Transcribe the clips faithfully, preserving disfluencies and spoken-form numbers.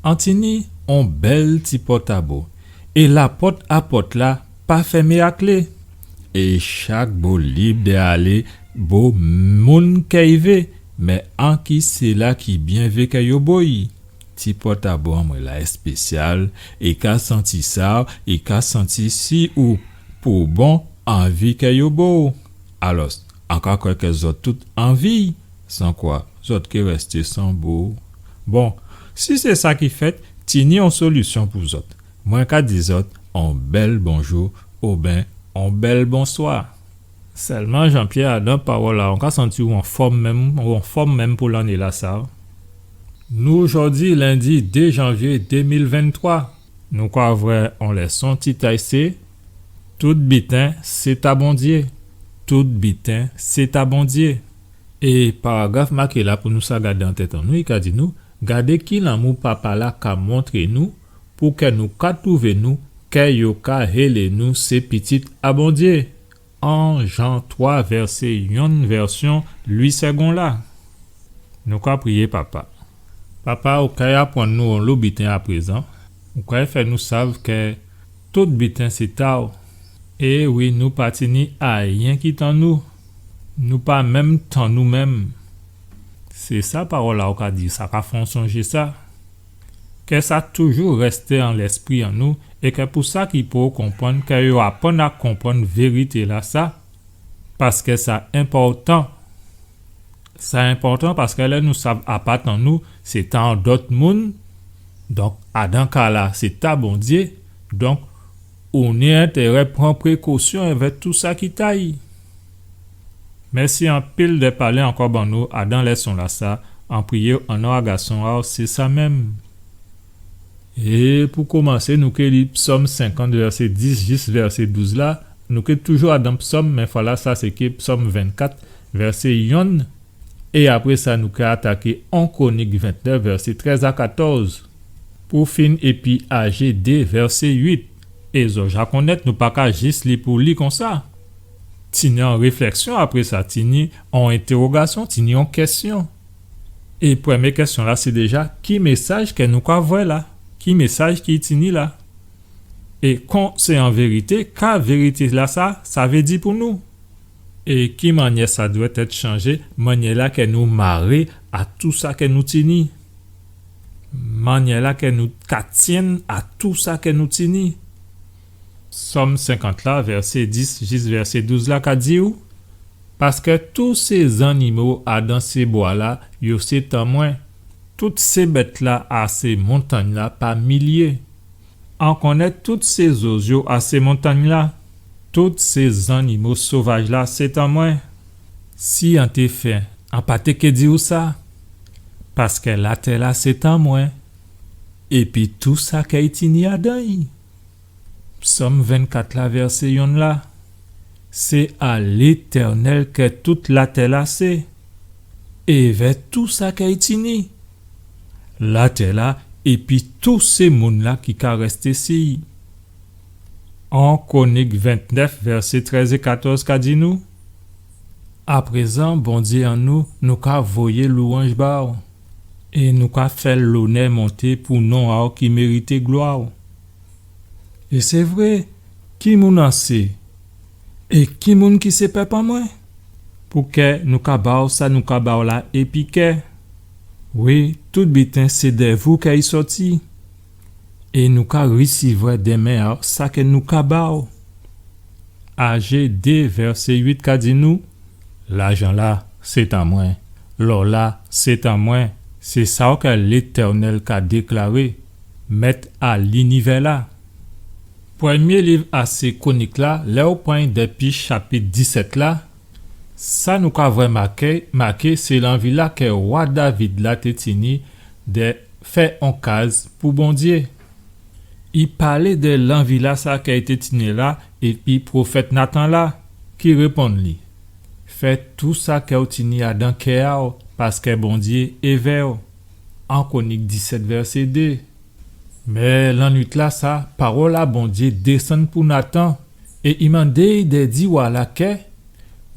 An tini on bèl ti pòtabo, é lapòt a pòt-la pa fèmé a klé. É chak bo lib dè alé bo moun kè i vé, mé anki sila ki byen vé kè yo bo i. Ti pòtabo an mwen la èspésyal, é ka santi sa, é ka santi si ou pou bon anvi kè yo bo. Alòs, an ka kwè kè zòt tout anvi, san kwa zòt ké rèsté san bo. Bon, si sé sa ki fèt, tini on solisyon pou zòt. Mwen ka di zòt on bèl bonjou oben on bèl bonswa. Sèlman, Jean-Pierre, adan pawòl-la, ou ka santi ou anfòm menm, ou anfòm menm pou lanné-lasa. Nou jòdi lendi dé janvyé dé mil venntwa. Nou ka vwè on lèson tit a'y sé Tout biten sé ta Bondyé. Tout biten sé ta Bondyé. É paragraf maké la pou nou sa gadé an tèt an nou, i ka di nou, gadé ki lanmou Papa-la ka montré nou, pou kè nou ka twouvé nou, kè yo ka hélé nou sé pitit a Bondyé. An Jan twa, vèsé yonn, vèsyon Lwi Sègon la. Nou ka priyé, Papa. Papa, ou kay aprann nou onlo biten aprézan. Ou kay fè nou sav kè tout biten sé ta'w. É wi, nou pa tini ayen ki tan nou. Nou pa menm tan nou menm. Sé sa pawòl-la ou ka di, sa ka fè on sonjé sa. Kè sa toujou rèsté an lèspri an nou, é kè pou sa ki poko konprann, kè yo aprann a konprann vérité-lasa, paskè sa enpòtan. Sa enpòtan paskè lè nou sav a pa tan nou, sé ta on dòt moun, donk, adan ka-la, sé ta Bondyé, donk, ou ni entérè pran prékosyon avèk tou sa ki ta'y. Mèsi anpil dè palé ankò ban nou adan lèson-lasa, an priyé an non a Gason a'w, sé sa menm. É pou komansé, nou ké li Psòm senkant, vèsé dis jis vèsé douz la. Nou ké toujou adan Psòm, mé fwa-lasa sé ké Psòm vennkat, vèsé yonn. É apré sa, nou ké ataké on Kwonik ventnèf, vèsé trèz a katòz. Pou fin, épi Ajé dé, vèsé uit. É zòt ja konnèt, nou pa ka jis li pou li konsa. Tini on réflèksyon apré sa, tini on entèwogasyon, tini on kèsyon. É prèmyé kèsyon-la, sé déja, ki mésaj kè nou ka vwè la? Ki mésaj ki tini la? É kon sé an vérité, ka vérité-lasa, sa vé di pou nou? É ki mannyè sa dwèt èt chanjé, mannyè-la kè nou maré a tou sa kè nou tini? Mannyè-la kè nou ka tyenn a tou sa kè nou tini? Sòm senkant la, vèsé dis jis vèsé douz la ka di ou, paskè tout sé zannimo adan sé bwa-la, yo sé tan mwen. Tout sé bèt-la a sé montangn-la pa milyé. An konnèt tout sé zozyo a sé montangn-la. Tout sé zannimo sovaj-la sé tan mwen. Si an té fen, an pa té ké di ou sa. Paskè latè-la sé tan mwen. Épi tou sa kè i tini adan i. Psòm vennkat la, vèsé yonn la. Sé a Létènèl kè tout latè-la sé, èvè tou sa kè i tini. Latè-la épi tou sé moun-la ki ka rèsté si i. An Kwonik ventnèf, vèsé trèz é katòz ka di nou, aprézan, Bondyé an nou, nou ka voyé lwanj ba ou, é nou ka fè lonè monté pou non a ou ki mérité glwa ou. É sé vré, ki moun an sé? É ki moun ki sé pèp an mwen? Pou kè nou ka ba ou sa nou ka ba ou la épi kè. Wi, tout biten sé dè vou kè i sòti. É nou ka risivwè dè men a ou sa kè nou ka ba ou. Ajé dé, vèsé uit ka di nou, lajan-la, sé tan mwen. Lò-la, sé tan mwen. Sé sa kè Létènèl ka déklaré, Mèt a linivè-la. Prèmyé liv a sé Kwonik-la, lè ou pran dèpi chapit disèt la, sa nou ka vwè maké, maké sé lanvi-la kè wa David la té tini dè fè on kaz pou Bondyé. I palé dè lanvi-la sa kè i té tini la, épi pwofèt Natan la, ki réponn li, fè tou sa kè ou tini adan kè a ou, paskè Bondyé èvè ou. An Kwonik disèt, vèsé dé. Mé lannuit-la sa, pawòl a Bondyé désann pou Natan, é i mandé'y dè di wa-la kè,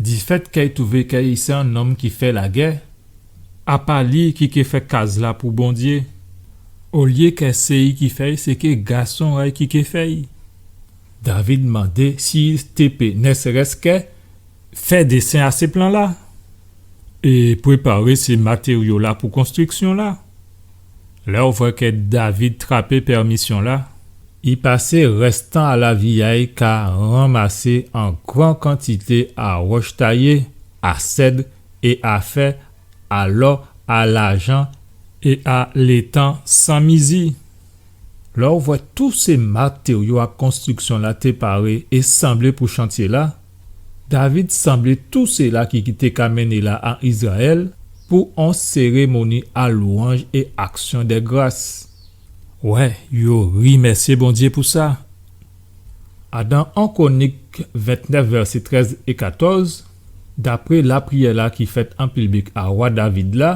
difèt kè i twouvé kè i sé on nonm ki fè lagè, a pa li ki ké fè kaz-la pou Bondyé. Olyé kè sé i ki fè'y, sé ké gason a'y ki ké fè'y. David mandé si i té pé, ne serait-ce que, fè désen a sé plan-la é préparé sé matéryo-la pou konstriksyon-la. Lè ou vwè kè David trapé pèmisyon-la, i pasé rèstan a lavi a'y ka ranmasé an gran kantité a wòch tayé, a sèd é a fè, a lò, a lajan é a létan san mizi. Lè ou vwè tout sé matéryo a konstriksyon-la té paré é sanblé pou chantyé-la, David sanblé tout séla ki, ki té ka mennen la an Izrayèl pou on sérémoni a lwanj é aksyon dè gras. Wè, yo rimèsyé Bondyé pou sa. Adan on Kwonik ventnèf, vèsé trèz é katòz, dapré lapriyè-la ki fèt an piblik a wa David la,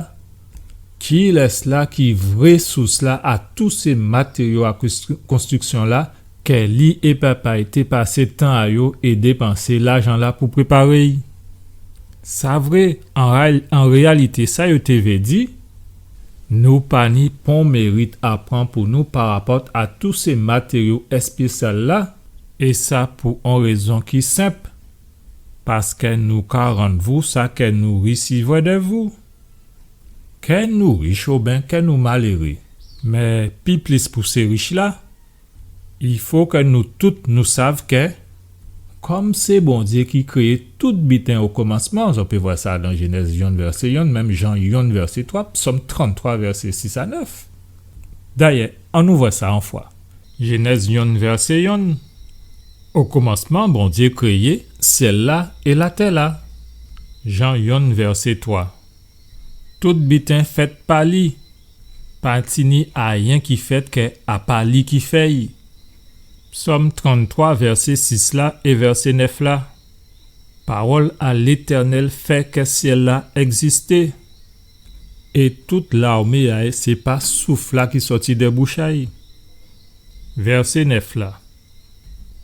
kilès-la ki vré sous-la a tout sé matéryo a konstri-, konstriksyon-la, kè li é papa'y té pasé tan a yo é dépansé lajan-la pou préparé'y? Sa vré, an réyal-, an réyalité, sa yo té vé di, nou pa ni pon mérit a pran pou nou parapòt a tout sé matéryo èspésyal-la, é sa pou on rézon ki senp, paskè nou ka rann vou sa kè nou risivwè dè vou. Kè nou rich oben kè nou maléré, mé pi plis pou sé rich-la, i fo kè nou tout nou sav kè, kòm sé Bondyé ki kréyé tout biten o komansman, zòt pé vwè sa dan Jénèz yonn vèsé yonn, menm Jan yonn vèsé twa, Sòm tranntwa vèsé sis a nèf. Dayè, annou vwè sa on fwa. Jénèz yonn vèsé yonn, o komansman, Bondyé kréyé syèl-la é latè-la. Jan yonn vèsé twa. Tout biten fèt pa li. Pa tini ayen ki fèt kè a pa li ki fè'y. Sòm tranntwa, vèsé sis la é vèsé nèf la. Pawòl a Létènèl fè kè syèl-la ègzisté. É tout lamé a'y, sé pa souf-la ki sòti dè bouch a'y. Vèsé nèf la.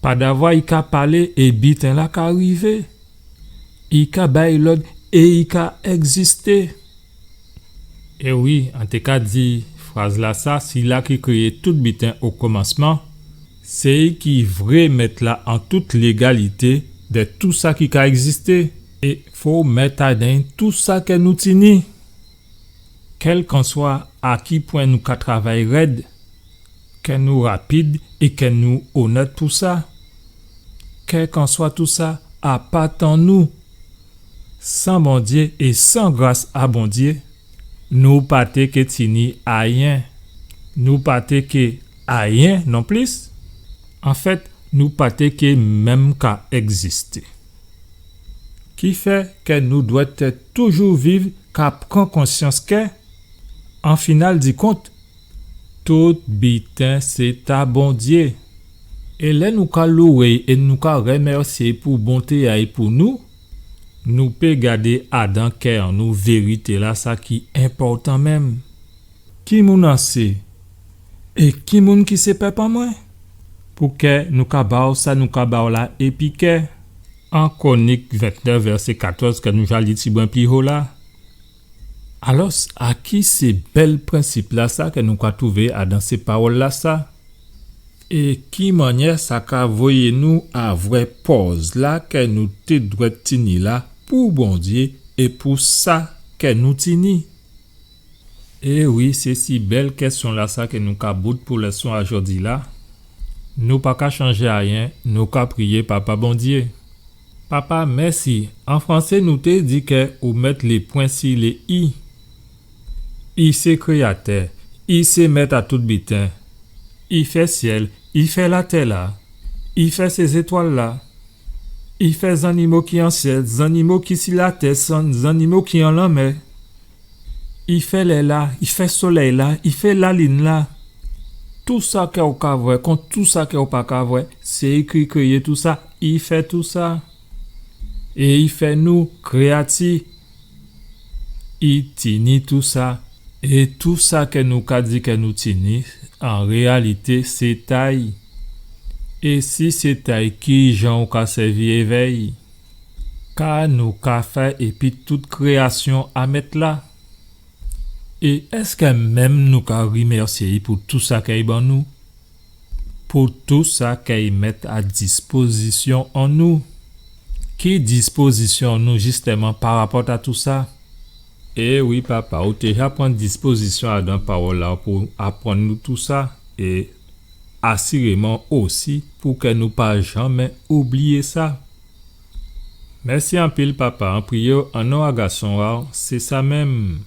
Padavwa i ka palé é biten-la ka rivé. I ka bay lòd é i ka ègzisté. É wi, an té ka di fraz-lasa, sila ki kréyé tout biten o komansman, sé i ki vré mèt-la an tout légalité dè tou sa ki ka ègzisté. É fo mèt adan'y tou sa kè nou tini. Kèlkanswa a ki pwen nou ka travay rèd, kè nou rapid é kè nou onèt pou sa, kèlkanswa tou sa a pa tan nou, san Bondyé é san gras a Bondyé, nou pa té ké tini ayen, nou pa té ké ayen nonplis. Anfèt, nou pa té ké menm ka ègzisté. Kifè kè nou dwèt toujou viv ka pran konsyans kè, an final di kont, tout biten sé ta Bondyé. É lè nou ka louwé'y é nou ka rèmèsyé'y pou bonté a'y pou nou, nou pé gadé adan kè an nou vérité-lasa ki enpòtan menm. Ki moun an sé? É ki moun ki sé pèp an mwen? Pou kè nou ka ba'w sa nou ka ba'w la épi kè. An Kwonik ventnèf, vèsé katòz, kè nou ja li tibwen pli ho la. Alòs, a ki sé bèl prensip-lasa kè nou ka twouvé adan sé pawòl-lasa? É ki mannyè sa ka voyé nou a vwè pòz-la kè nou té dwèt tini la pou Bondyé é pou sa kè nou tini? É wi, sé si bèl kèsyon-lasa kè nou ka bout pou lèson a jòdi-la. Nou pa ka chanjé ayen, nou ka priyé Papa Bondyé. Papa, mèsi. An fransé, nou té di kè ou mèt lé pwen si lé i. I sé kréyatè, i sé mèt a tout biten. I fè syèl, i fè latè-la, i fè sé zétwal-la, i fè zannimo ki an syèl, zannimo ki si latè, san-, zannimo ki an lanmè. I fè lè-la, i fè solèy-la, i fè lalin-la. Tou sa kè ou ka vwè, kon tou sa kè ou pa ka vwè, sé i ki kréyé tou sa, i fè tou sa. É i fè nou kréyati. I tini tou sa. É tou sa kè nou ka di kè nou tini, an réyalité, sé ta'y. É si sé ta'y, kijan ou ka sèvi évè'y? Ka nou ka fè épi tout kréyasyon a Mèt-la? É èskè menm nou ka rimèsyé-y pou tou sa kè i ban nou? Pou tou sa kè i mèt a dispozisyon an nou? Ki dispozisyon an nou jistèman parapòt a tou sa? É wi, Papa, ou té ja pran dispozisyon adan pawòl-la pou aprann nou tou sa, é asiréman osi pou kè nou pa janmè oubliyé sa. Mèsi anpil, Papa, an priyé-w an non a Gason a-w, sé sa menm.